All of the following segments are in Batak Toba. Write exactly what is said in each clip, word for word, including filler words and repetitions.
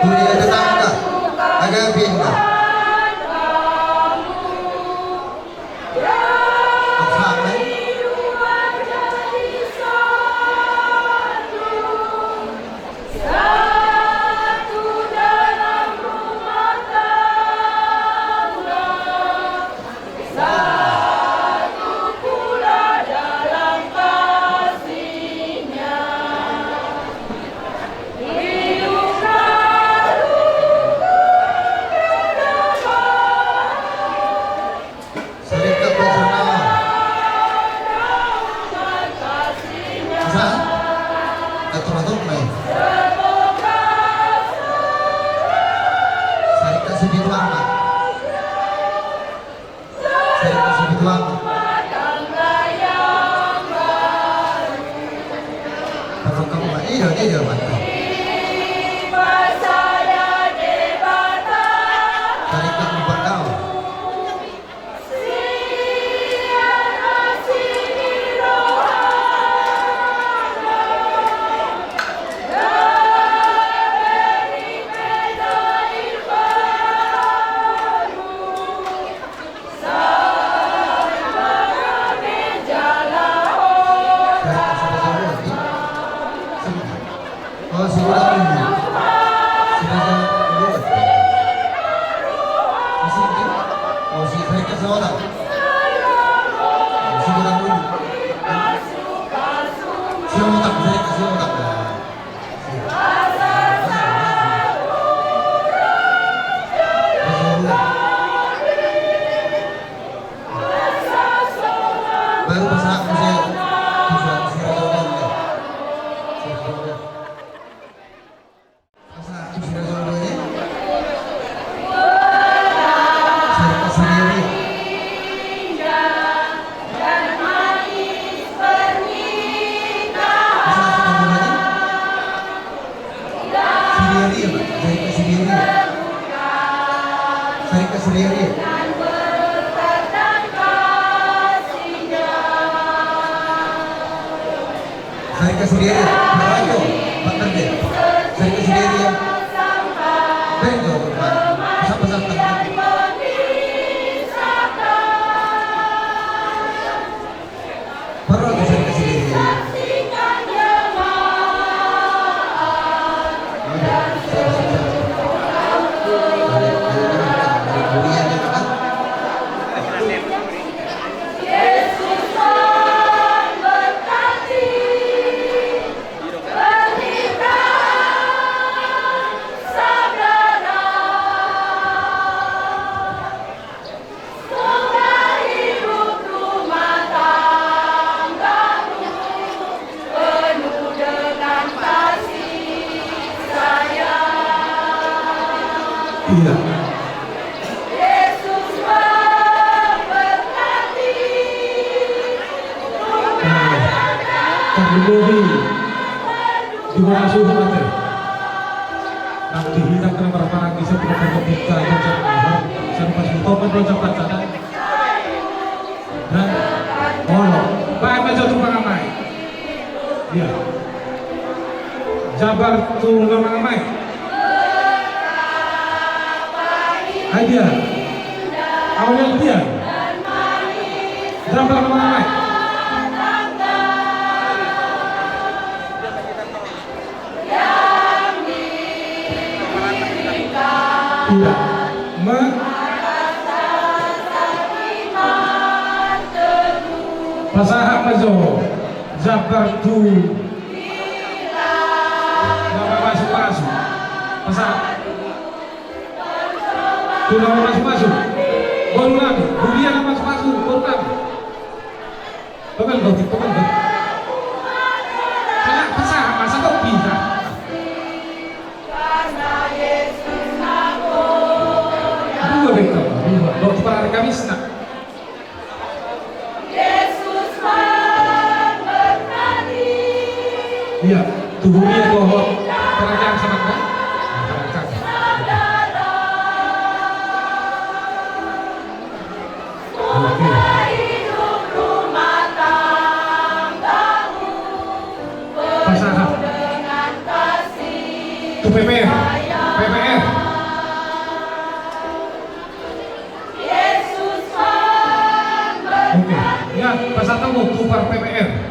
Huria tetangga, agapinda. Amen. Sering kasih tuan. Perlu kamu, Pak? Iya, iya, iya, Pak. Sering kamu bergaul. Baru pasahat tu si, tu si, si Raja Udan, ya. Si Raja Udan. Pasahat tu si Raja Udan, ya. Sari, sari, ya. Pasahat tu si Raja Udan, ya. Siriaria, Pak. Sarika siriaria. Sarika siriaria. Sarika siriaria. Pak Rajo, Pak Kerja. Sarika siriaria. Bento, Pak. Pesan-pesan, Pak. Parroha tu sari kasih dia. Iya. Nah, kami bobi di mana suhu mati. Aktivitas kena berparang di sebuah kompetisi aja, jangan pas motor kan loncat-loncat. Dan olo, baen ma jo tu pangamai. Iya. Jabar tu pangamai. Ai dia. Awal yang dia. Jabar pangamai. Iya. Me-, pasahat ma jo. Jabar tu. Nama masuk-masuk. Pasahat. Tu nama masuk-masuk. Boru nami. Huria nama masuk-masuk. Boru nami. Pegel kau, pegel kau. Kena pasahat, masa kau bisa? Dua betul, dua. Kau tu parari Kamis, nak. Iya, tubuh dia kau, kau. Perasaan sama kau? Perasaan. Oke. Pasahat. Tu P P R. P P R. Oke. Ya, pasahat tu par P P R.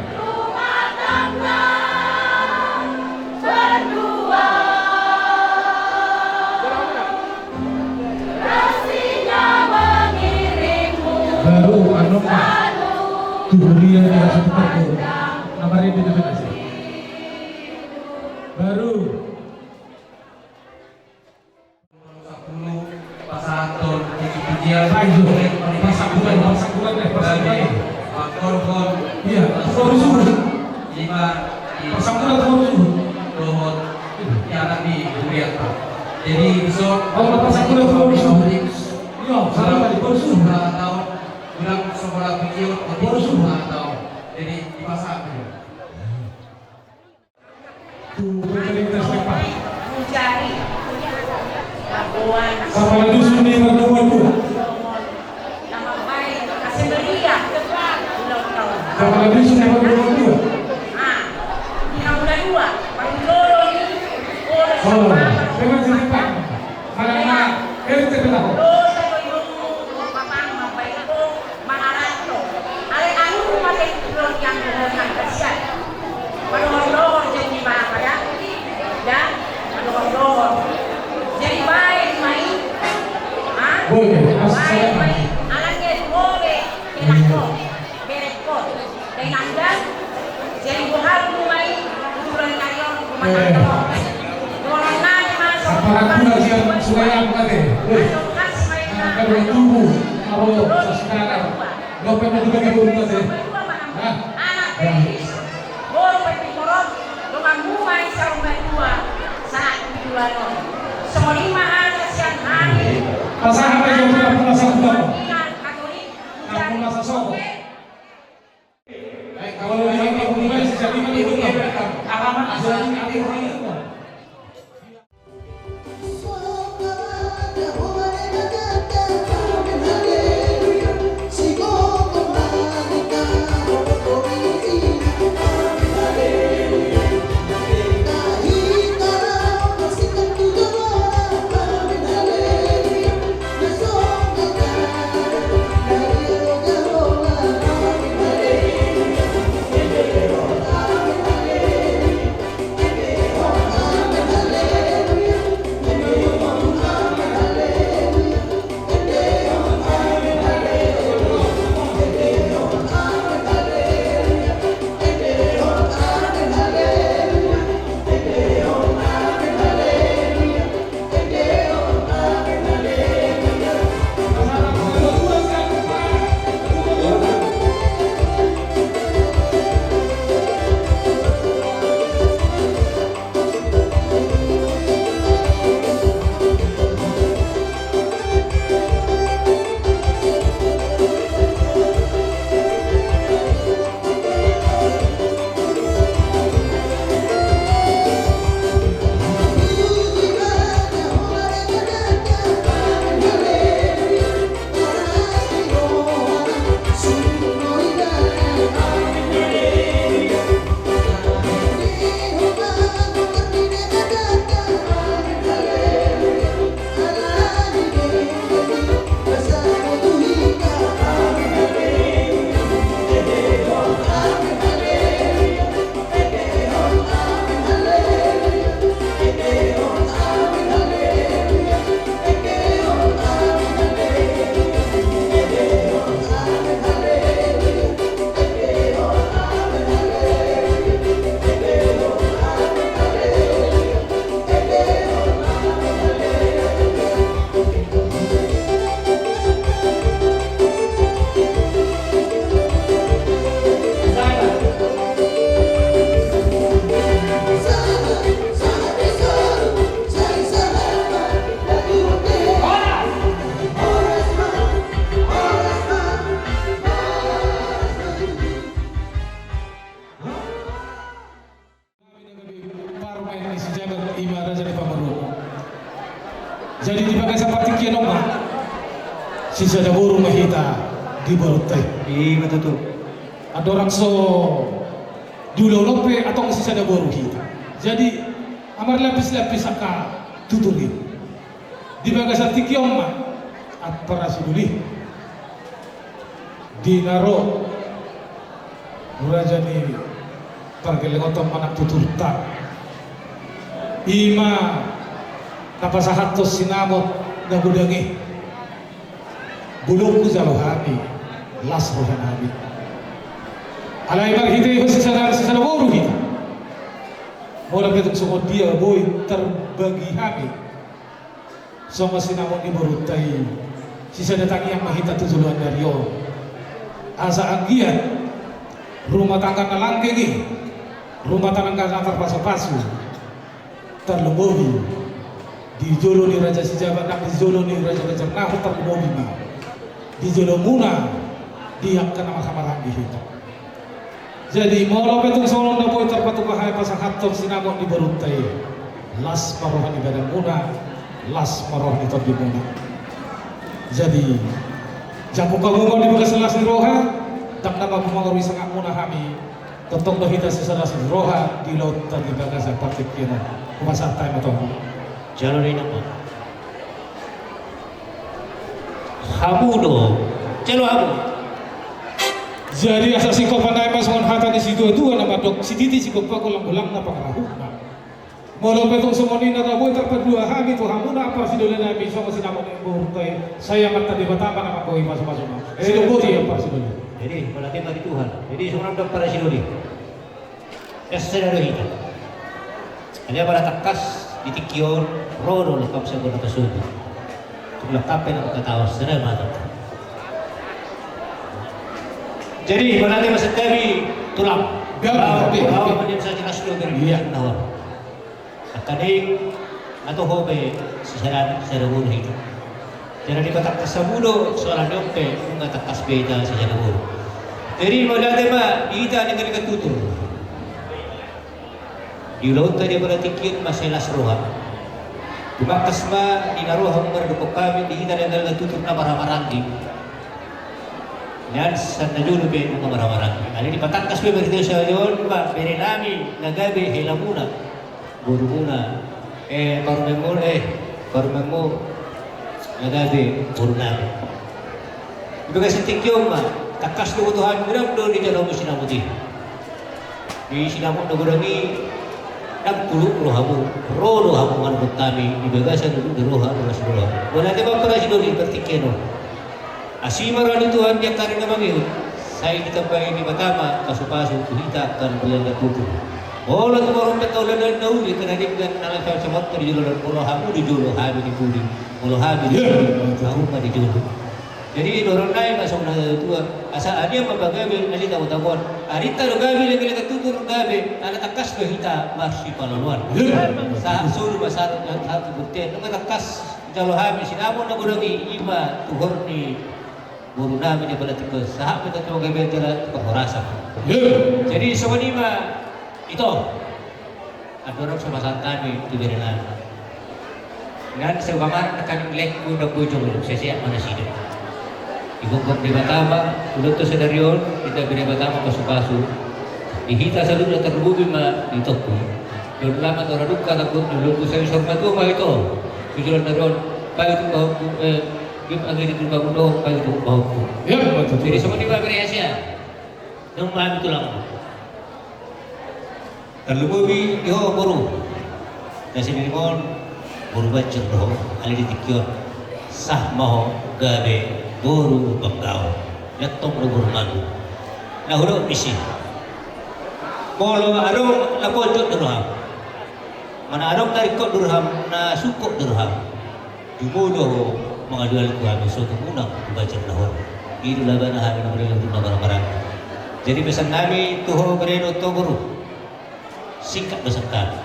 Baru anu, Pak. Tubuh dia di hasil pekerja. Apa dia di depan? Baru. Pasahaton puji-pujian. Pasahaton, pasahaton, pasahaton, eh, pasahaton. Iya, pasahaton. Lima di pasahaton, pasahaton. Dohot, ya, Nabi, kemudian, Pak. Jadi, besok, oh, pasahaton, pasahaton. Iya, salam, Pak, pasahaton. Ulang tahun, ulang sekolah video, pasahaton. Jadi, dipasahaton. Tu pemerintah setempat. Kepala dusun di Margonda dua. Kepala dusun di Margonda dua. Oh, dengan setempat. Mana, mana? Ini setempat. Mangaranto. Alai ahu ma te tulang yang dohongan kasian. Padohon-dohon jadi bapa ya. Ya, padohon-dohon. Jadi baen ma i. Ha? Baen ma i. Alai jadi bobe. Enak kok. Berek kok. Dai nanggan. Jadi bohal rumah i. Tulang narion rumah tangga. Dohononnami ma. Apa aku lagi yang sudah yang kate? Weh. Angkat tubuh. Abo, saudara. Dope na juga di rumah teh. Nah. Nah. Pasahat aja udah, aku masa aku dapat. Aku masa sobo. Eh, kalau di rumah aku mulai sejak lima di rumah. Alamat asli aku rumah. Ima raja ni pamoruon. Jadi di bagasan partingkian on ma sisada boru ma hita di borunta i. Ima tutu. Andorang so di ulaon on pe antong sisada boru hita. Jadi marlapis-lapis angka tutur i. Di bagasan tingki on ma ampara sidoli di na ro raja ni pargellengonta manang tuturta. Ima na pasahathon sinamot na godang i. Bulung hujalo hami las roha nami. Alai marhite sisada, sisada boru hita. Molo pe tung songon dia boi tarbagi hami songon sinamot ni borunta i, sisada tangiang ma hita tu joloan ni ari on. Asa anggiat rumah tangga na langgeng i, rumah tangga na tarpasupasu, tarlumobi di jolo ni Raja Sijabat nang di jolo ni Raja Bajernahor, tarlumobi ma di jolomuna di angka na marhahamaranggi hita. Jadi molo pe tung songon na boi tarpatupa hami pasahathon sinamot ni borunta i, las ma roha ni badanmuna, las ma roha ni tondimuna. Jadi jangkon hamu ma di bagasan las ni roha, ndang na mampungu sangapmuna hami, tongtong do hita sisada las ni roha di ulaonta di bagasan partingkian on. Hupasahat hami ma tu hamu. Jalo do inang ma. Hamu do. Jalo hamu. Jadi asa singkop ma nai ma songon hata ni situatua na mandok, sititi singkop, golang-golang na pangarahutna. Molo pe tung songon i na boi tarpandua hami tu hamuna ampara sidoli nami songon sinamot ni borunta i, sai Amanta Debata ma na manggohi pasu-pasuna. Sidoboti ampara sidoli. Jadi mauliate ma di Tuhan. Jadi songon i do ampara sidoli. Ese do hita. Alai pala tangkas di tingki on ro do lengkap sian bona pasobu. Tung lengkap pe na mangkatahon sada mata. Jadi mauliate ma sian hami tulang. Gabe, gabe, gabe. Bawa menjadi sajelas do gabe. Iya. Angka ding, na toho pe sisada, sisada boru hita. Jadi dipatangkas hamu do soalan ni on pe, nunga tangkas be hita sisada boru. Jadi mauliate ma di hita na ninggal tutur. Di ulaonta di apala tingki on ma sai las roha. Tumangkas ma di na ro hamu mardok hami di hita na ninggal tutur na marhahamaranggi. Nian sian na jolo pe nunga marhahamaranggi. Alai dipatangkas pe marhite sahali on ma bere nami na gabe helamuna. Borumuna, eh, parumaenmu, eh, parumaenmu, na gabe boru nami. Di bagasan tingki on ma, tangkas do tu hami, godang do dijalo hamu sinamot i. Di sinamot na godang i, ndang tuluk rohamu, ro do hamu manopot hami, di bagasan tuluk ni roha, roha sidoli. Mauliate ma ampara sidoli, partingkian on. Asi ma roha ni Tuhan di angka ari na mangihut, sai ditambai Debata ma pasu-pasu tu hita angka na marlanda tutu. Molo tung marhite angka ulaon na uli, angka na denggan na laho sahat-sahat di jolo, molo hamu di jolo, hami di pudi, molo hami di pudi, hamu ma di jolo. Jadi dohonon nai ma songon na tua, asa adia ma pagabe na di tabo-taboan. Arinta do gabe, lengke-lengke tutur gabe, ala tangkas do hita marsipaloloan. Sahat solu ma sahat, sahat tu bontean, nunga tangkas. Jalo hami sinamot na godang i, ima tuhor ni boru nami di apala tingki on, sahat ma tu gabe jala parhorasan. Jadi songon i ma ito. Andorang so pasahat hami tu bere nami. Nang sai umpama na hami lek undang bojong, sehat-sehat ma nasida. Digokhon Debata ma ulaonta sadari on, ditambai Debata ma pasu-pasu. Di hita saluhutna tarlumobi ma di Tompul. Di on lama tora dungka tangkut di ulaonta sai sor matua ma ito. Tujuan dari on, baik tu pahompu, eh, gip age di tumbangun dohot, baik tu pahompu. Jadi songon i ma bere Asia. Nang ma hami tulang. Tarlumobi di ho boru. Na siningon boru Banjar do ho, alai di tingki on sah ma ho gabe boru Banggaon. Antong do boru Magu. Na hudok disi. Molo adong na ponjot do roham. Manang adong na ringkot do roham, na sungkot do roham. Jumolo ho mangalualu tu hami, so tung unang tu Banjar na hor. I do labana hami na marlanda tutur na marhahamaranggi. Jadi pesan nami tu ho bere dohot ho boru. Singkat ma sian hami.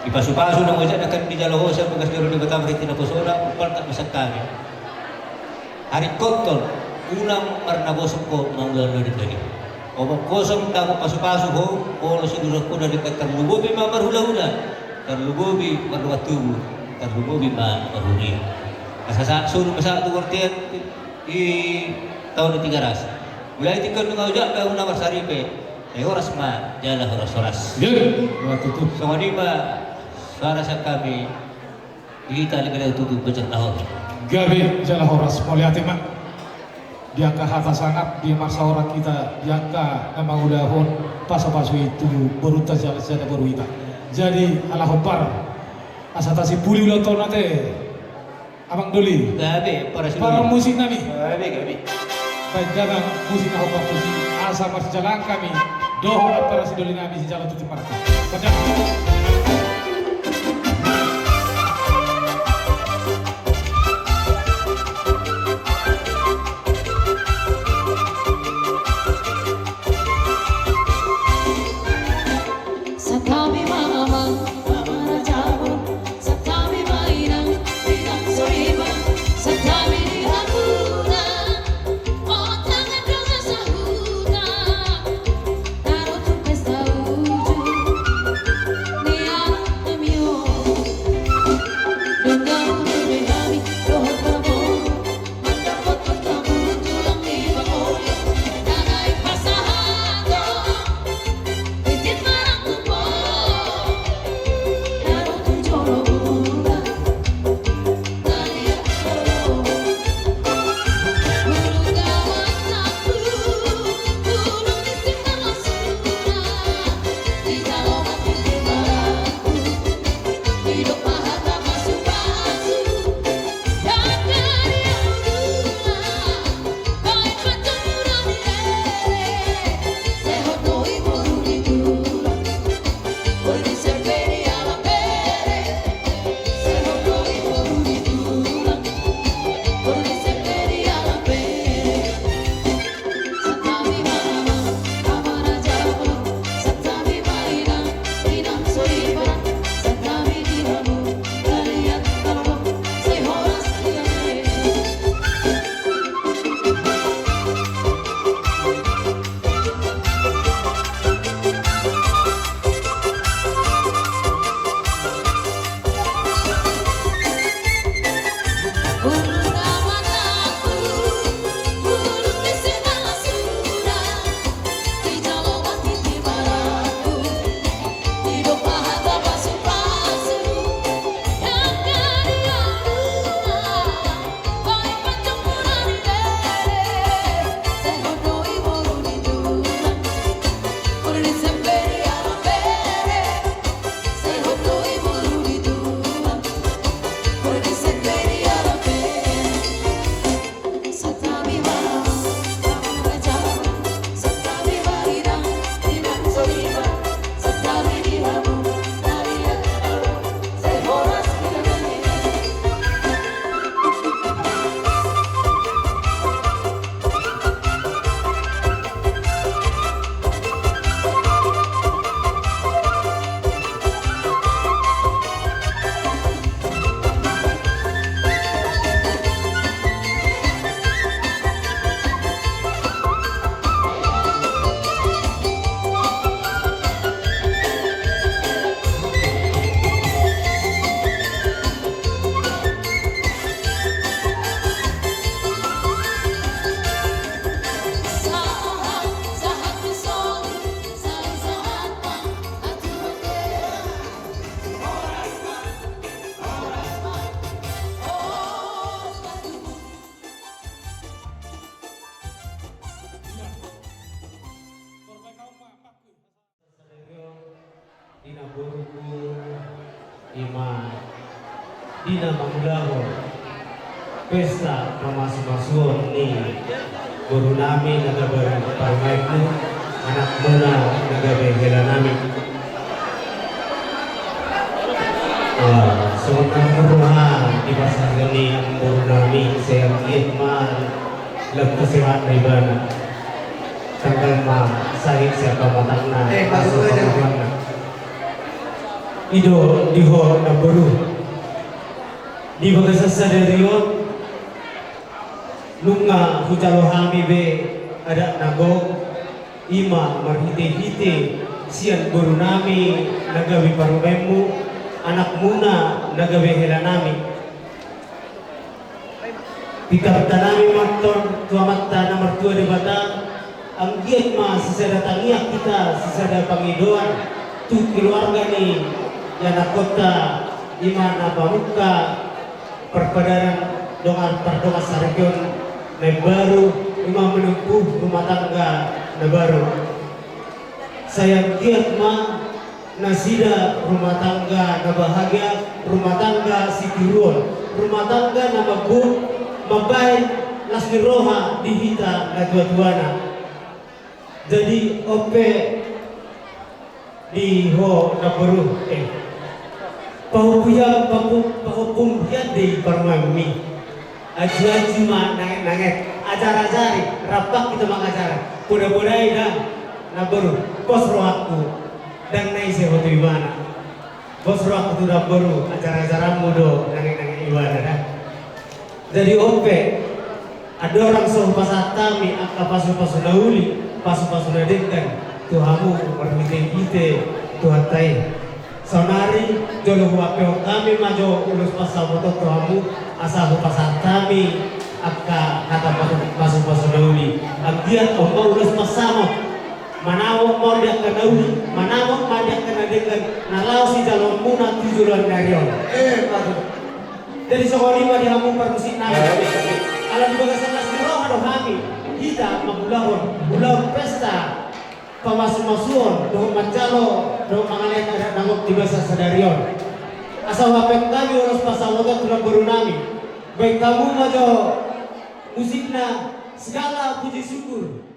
Dipasu-pasu na mojak na kan dijalo ho sian bagas joro ni Debata marhite naposona, umpalkan ma sian hami. Haringkothon, unang marnabosok ho mangula-ula di bani. Omong kosong dapot pasu-pasu ho, molo sidurakon na denggan tarlumobi ma marhula-hula. Tarlumobi mardongan tubu, tarlumobi ma marhuria. Asa sahat solu ma sahat tu bortean i, taon ni Tigaras. Mulai tingkos nunga ojak pe, unang marsaripe. Sai horas ma jala horas-horas. Songon i ma suara sian hami. Di hita, leleng ma tutu, bajang na hot. Gabe jala horas, mauliate ma. Di angka hata sangap, di marsaor hita, di angka na mangulahon pasu-pasu i tu borunta jala sada boru hita. Jadi ala hombar, asa tasipuli ulaon on ate, Amang Doli. Gabe, parmusik nami. Gabe, gabe. Baen damang musik na hombar tusi, asa marsijalangan hami dohot ampara si Doli nami sijalo tutu. Sadari on di namboruku, ima di na mangulahon pesta pamasumasuon ni boru nami na gabe parumaenmu, anakmuna na gabe hela nami. Ah, songon na murroha di pasahaton ni boru nami, sai anggiat ma lam tu sehat na ibana. Tanggal ma sahit sian pamatangna, eh, aso pamatangna. I do di ho namboru. Di bagasan sadari on, nunga hujalo hami be adat na gok, ima marhitehite sian boru nami na gabe parumaenmu, Anakmuna na gabe helanami. Pinta-pintanami ma antong tu Amanta na martua Debata, anggiat ma sisada tangiang hita, sisada pangidoan tu keluarga ni ianakhonta, i ma na pamungka parpadanan dongan pardongan saripeon na imbaru, i ma menempuh rumah tangga na baru. Sai anggiat ma nasida rumah tangga na bahagia, rumah tangga sitiruon, rumah tangga na mambu-, mambahen las ni roha di hita natuatuana. Jadi on pe di ho namboru, eh, pahompu hian, pahompu, pahompum hian do i parumaenmi. Aji-aji ma nanget-nanget, ajar-ajari, rap hita mangajari. Poda-podai da namboru, pos rohangku. Ndang na ise ho tu ibana. Pos rohangku tu namboru, ajar-ajaranmu do nanget-nanget ibana da. Jadi on pe, andorang so hupasahat hami angka pasu-pasu na uli, pasu-pasu na denggan tu hamu marhite-hite Tuhanta i. Saonari jolo huampehon hami ma jo ulos pansamot on tu hamu, asa hupasahat hami angka hata pasu-, pasu-pasu na uli. Anggiat on ma ulos pansamot. Manamot ma on di angka na uli, manamot ma di angka na denggan, na laho sijaloonmuna tu joloan ni ari on. Eh, patut. Jadi songon i ma di hamu parmusiknami. Ala di bagasan las ni roha do hami, hita mangulahon, ulaon pesta pamasumasuon dohot manjalo dohot mangalehon adat na gok di bagasan sadari on. Asa huampehon hami ulos pansamot on tu namborunami. Bahen hamu ma jo musikna, Segala Puji Syukur.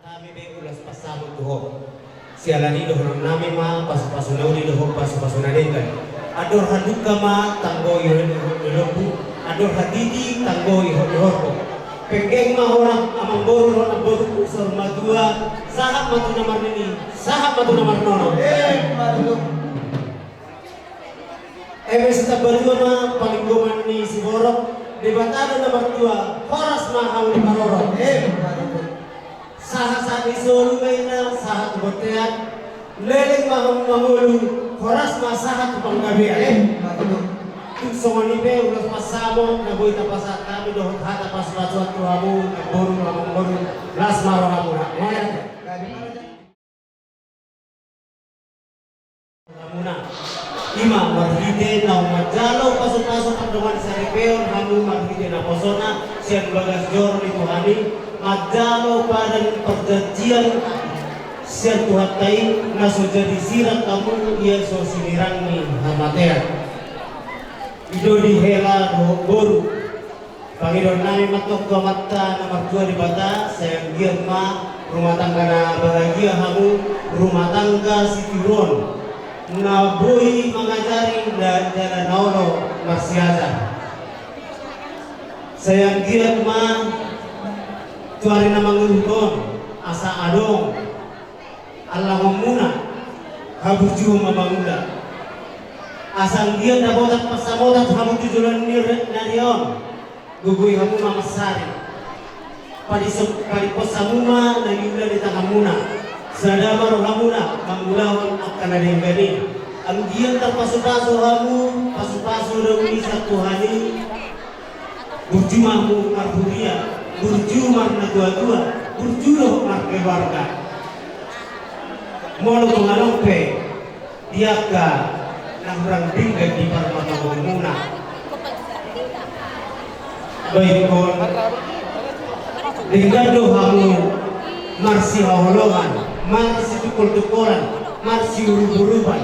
Hami be ulos pansamot tu ho. Siala ni i dohononnami ma pasu-pasu na uli dohot pasu-pasu na denggan. Andor hadungka ma tanggo i ho-, i ho-, i lombu, andor hatiti tanggo i ho-, i horbo. Penggeng ma ho amangboru dohot namboru, saur matua, sahat ma tu na marnini, sahat ma tu na marnono. Eh, marnono. Eme sitamba tua ma paninggoman ni siborok, Debata do na martua, horas ma hamu diparorot. Eh, sahat-sahat ni solu ma inna, sahat tu bontean, leleng ma hamu mangolu, horas ma sahat tu panggabean. Eh, tung songon i pe ulos pansamot na boi tapasahat hami dohot hata pasu-pasuan tu hamu, namboru, amangboru, las ma rohamuna. Mauliate. Hamuna. I ma marhite naung manjalo pasu-pasu pardongan saripeon hamu marhite naposona sian bagas joro ni Tuhan i, manjalo padan parjanjian sian Tuhanta i na so jadi sirang hamu ia so sinirang ni hamatean. I do di hela dohot boru. Pangidoannami ma antong tu Amanta na martua Debata, sai anggiat ma rumah tangga na bahagia hamu, rumah tangga sitiruon, na boi mangajari na jala na olo marsiajar. Sai anggiat ma tu ari na mangihut on asa adong allangonmuna, haburjuhon ma mangula. Asa anggiat dapotan pansamotan hamu tu joloan ni ari on, gogoi hamu ma mansari. Padiso-, padimpos hamu ma na niula ni tanganmuna. Sada ma rohamuna mangulahon angka na denggan i. Anggiat tarpasupasu hamu, pasupasu na uli sian Tuhan i. Burju ma hamu marhuria, burju marnatuatua, burju dohot markeluarga. Molo tung adong pe di angka na hurang denggan di parmatanggaonmuna, baen ingkon denggan do hamu marsihaholongan, marsitungkoltungkolan, marsiurupurupan.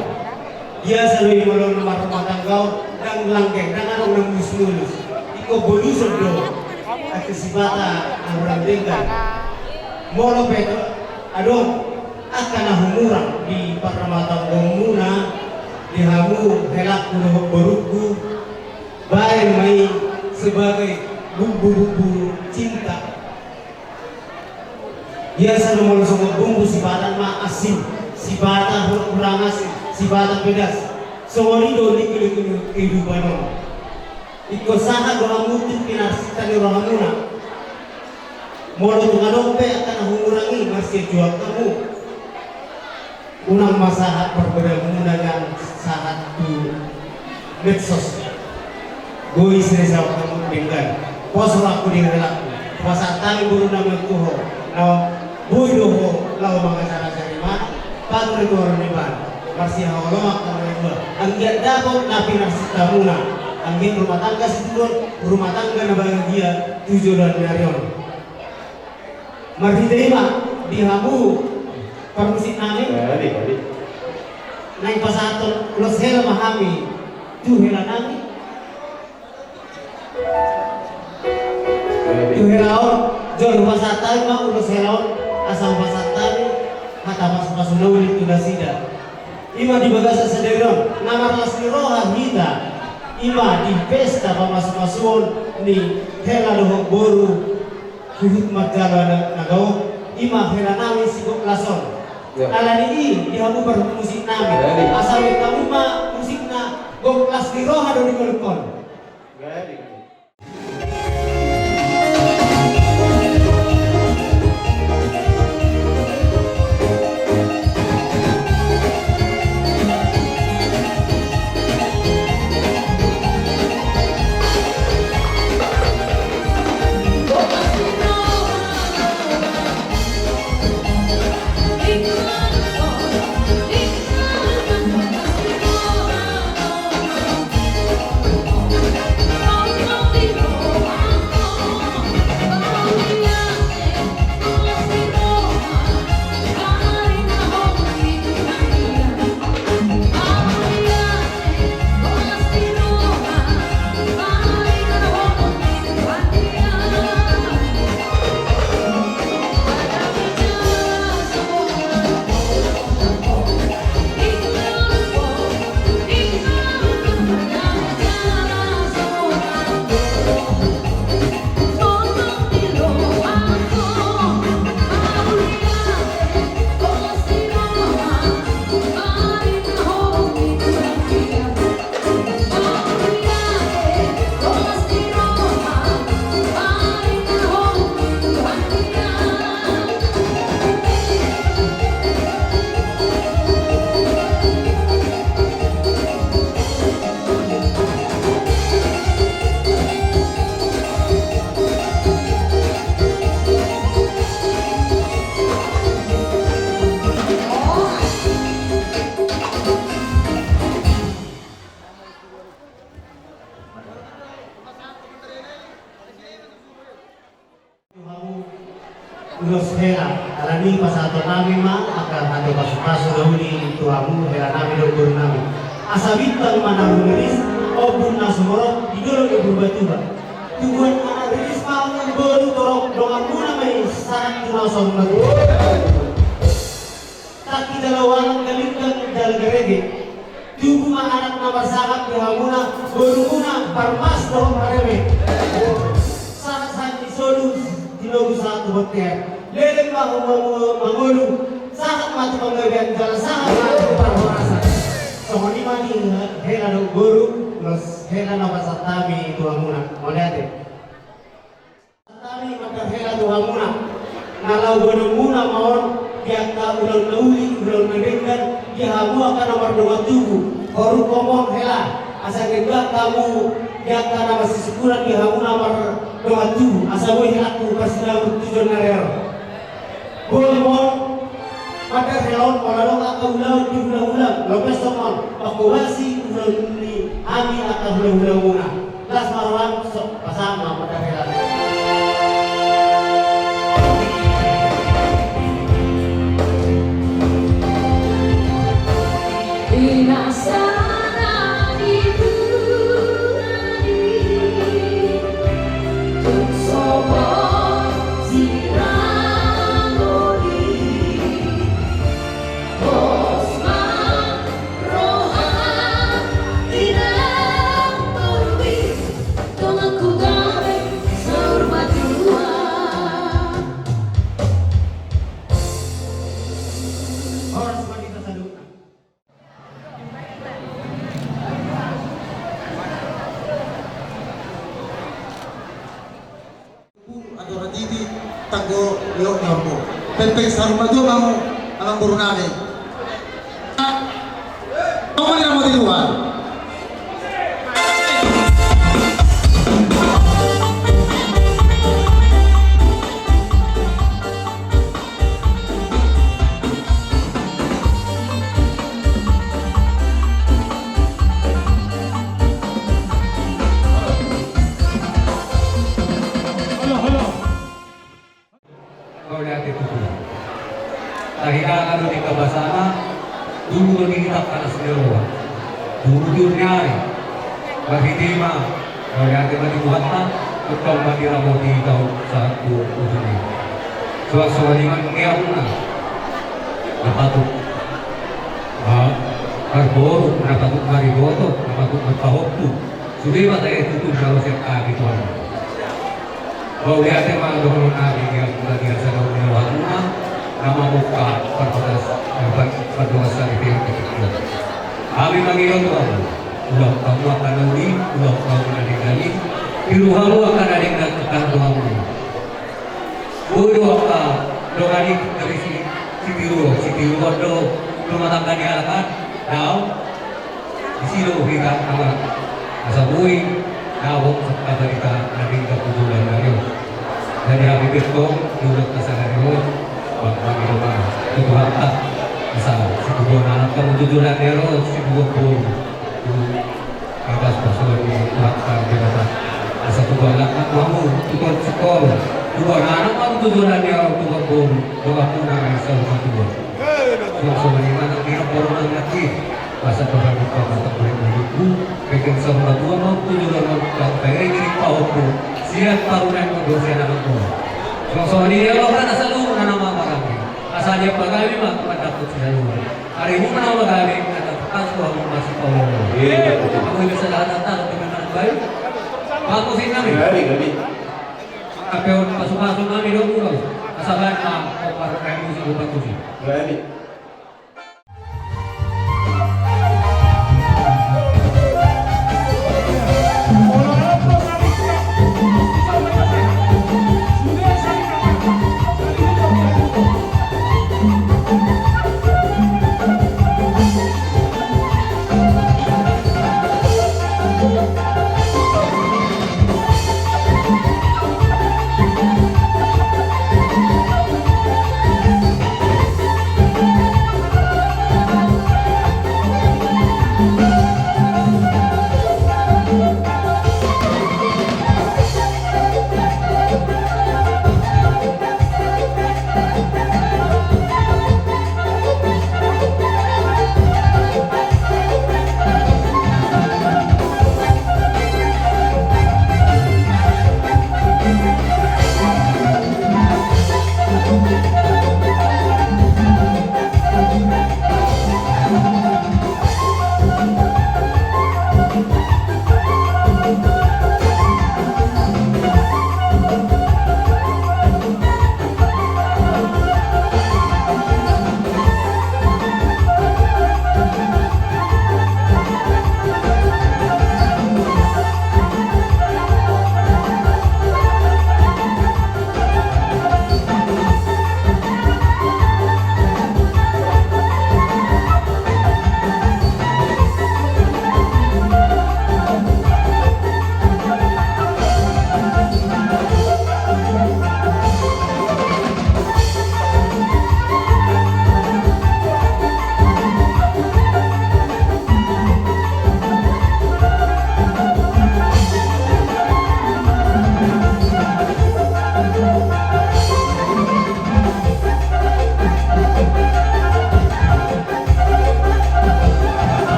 Biasa do i molo marrumatangga on, ndang langgeng, ndang adong na mulus-mulus. Ingkon boluson do ate sipata na hurang denggan. Molo pe adong angka na humurang di parmatanggaonmuna, di hamu helakku dohot borungku, baen ma i sebagai bumbu-bumbu cinta. Biasa do molo songon bumbu sipata ma asin, sipata hurang asin, sipata pedas. Songon i do lingku-lingku kehidupan on. Ingkon sahat do hamu tu pinarsinta ni rohamuna. Molo tung adong pe angka na humurang i, marsiajuan hamu. Unang ma sahat parbadamuna nang sahat tu medsos. Boi sesa hamu denggan. Pos rohangku di helakku. Pasahat hami boru nami tu ho. Na boi do ho laho mangajar-ajari ma. Patudu tu roha ni Tuhan. Marsihaholongan hamu na dua. Anggiat dapot na pinarsintamuna. Anggiat rumah tangga situtu, rumah tangga na bahagia tu joloan ni ari on. Marhite i ma di hamu parmusik nami. Naeng pasahathon ulos hela ma hami tu hela nami. Tu hela on, jolo pasahat hami ma ulos hela on, asa pasahat hami hata pasupasu na uli tu nasida. I ma di bagasan sadari on na marlas ni roha hita, i ma di pesta pamasumasuon ni hela dohot boru. Huhut manjalo na gabe, i ma hela nami si Gok Las on. Alani i di hamu parmusik nami, asa baen hamu ma musikna. Gok Las ni roha do di ngolungkon. Tu hamu ulos hela, alani i pasahaton nami ma angka hata pasupasu na uli tu hamu hela nami dohot boru nami. Asa bintang ma na rumiris, ombun na sumorop di dolok ni Purbatua. Tubuan anak riris ma amang boru, torop donganmuna ma i sahat tu na saur matua. Tangki jala ualang, galinggang jala garege. Tubu ma anak na marsangap di hamuna, borumuna parmas dohot pareme. Sahat-sahat ni solu, tinogu sahat tu bontean. Leleng ma hamu mangolu, sahat ma tu panggabean jala sahat ma tu parhorasan. Songon i ma di hela dohot boru, ulos hela na pasahat hami tu hamuna. Mauliate. Hami mandok hela tu hamuna, na laho boanonmuna ma on di angka ulaon Dongan tubu, horu komon hela, asa gendang hamu di angka na masisungkulan di hamu na mardongan tubu, asa boi helangku parsinabur tu joloan ni ari on. Boi ma on mandar hela on, molo adong angka ulaon di hulahula, lomes songon pangkobasi ulaon ni hami angka hulahula muna. Las ma roham, so pasahat ma mandar hela. Andorang titi tanggo leok ni horbo. Pengpeng saur matua ma hamu amangboru nami. Ah. Tong ma diramoti Tuhan. Mauliate tutu. Tahirangan do di kabasana, dulu do di hita panas ni roha. Dulu dulu ni ari. Marhite i ma, mauliate ma di Tuhanta, tongtong ma diramoti hita sahat tu ujung i. Suang songon i ma di hamuna. Na patut. Ah, marboru, na patut mariboto, na patut marpahompu. Sude ma tahe tutu jalo sian hami Tuhan. Mauliate ma dohonon nami di hamuna di asa naung ni rohamuna, na mamungka parbagas, eh, par-, pardongansaripeon di tingki on. Hami mangido tu hamu, ulaon hamu angka na uli, ulaon hamu na denggan i, tiru hamu angka na denggan tu hamu. Boi do angka dongan i dari si, sitiruon, sitiruon do rumah tangga ni halak an, dao. Disi do hita angka asa boi dao angka barita na denggan tu joloan ni ari on. Jadi hami pe tong di ulaon sadari on, mangido ma tu Tuhanta asa situbuan anak hamu tu joloan ni ari on, situbuan boru. Atas persoalan ini Tuhanta Debata. Asa tubuan anak hamu, tubuan singkoru, tubuan anak hamu tu joloan ni ari on, tubuan boru, dongan muna na saur matua. Suang songon i ma nang di na boru nang nangkin. Asa Tuhan buka mata kulit mulutmu, pengpeng saur matua ma hamu tu joloan on, pengpeng i pahompu, sian parumaen on dohot sian anak on. Suang songon i ma dohonon na saluhutna na mamaranggi. Asa diampangami ma mandapot sian Tuhan. Ari muna ma gabe na tangkas tu hamu masipaolo. Iya, betul. Hamu bisa dahat antar dengan anak bayu. Bagus ini nami. Iya, iya, iya. Tapi on pasupasu nami dong ulos. Asa baen ma kompar kayak musik, kompar musik. Iya, iya.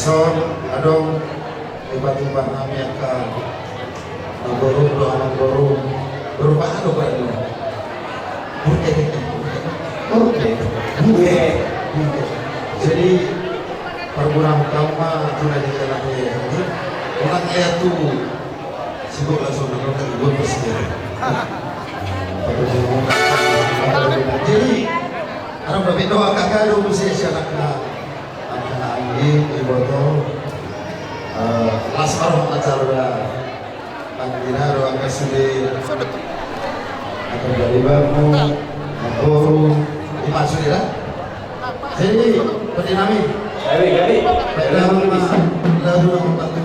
Son, adong, dipatupa nami angka, na boru, dohot na boru, boru baru, boru baru. Oke, oke, oke. Jadi, perguruan utama tu na di jalan ini, orang lihat tu, sibuk langsung nonton di gol persediaan. Jadi, orang berbeda kakak dulu sih, siapa? Angka na anggi, iboto, eh, las ma roha na jalo da. Anggi na ro angka sude. Angka dari bamu, angka boru, ima sude da. Jadi, peti nami. Gabe, gabe. Peti nami, lalu angka